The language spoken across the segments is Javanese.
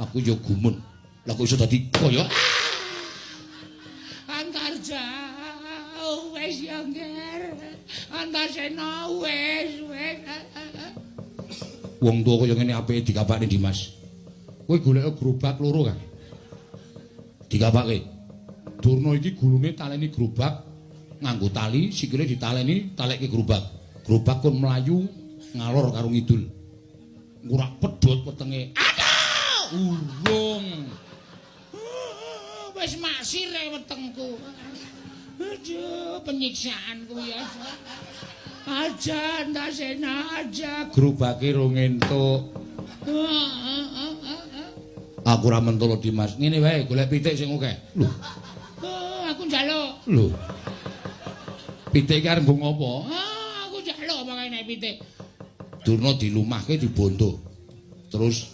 Aku ya gumun. Lah kok iso dadi kaya Antarja wis ya, Nger. Antasena wis wis. Wong tuwa kaya ngene apike dikapakne, Dimas. Kowe golek gerobak loro, Kang. Dikapake. Durna iki gulune taleni gerobak nganggo tali, sikile ditaleni, talekke gerobak. Gerobak kon mlayu ngalor karo ngidul. Ngurak pedhot wetenge. Aduh, urung. Wis maksire wetengku. Aduh, penyiksaan kuwi aja. Aja, Antasena, aja. Gerobake rong entuk. Aku ora mentolo, Dimas. Ngene wae, golek pitik sing akeh. Lho. Oh, aku njaluk. Lho. Pitik iki arep nggo ngopo? Ah, aku njaluk apa kae nek pitik. Durna dilumahke dibondo. Terus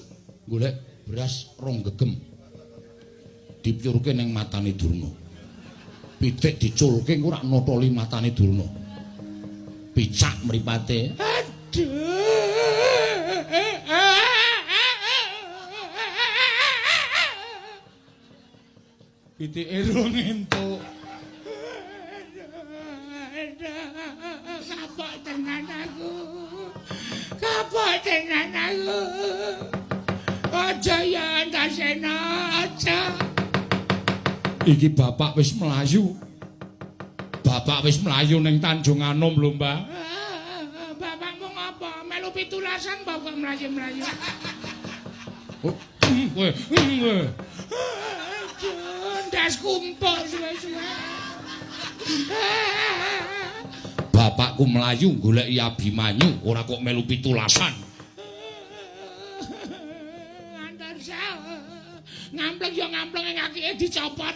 golek beras rong gegem. Dipyurke ning matane Durna. Pitik diculke engko rak notoli matane Durna. Picak mripate. Aduh. Pitike rong entuk. Kapok tenan aku. Kapok tenan aku. Aja ya Antasena, aja. Iki bapak wis mlayu. Bapak wis mlayu ning Tanjung Anom lho, Mbah. Bapakmu ngapa? Melu pitulasan bapak mlayu-mlayu. Oh, kowe, kowe. Aduh, ndas kumpul suwe-suwe. Bapakku mlayu goleki Abimanyu, ora kok melu pitulasan. Antarsa. Ngampleng ya ngampleng ing akike dicopot.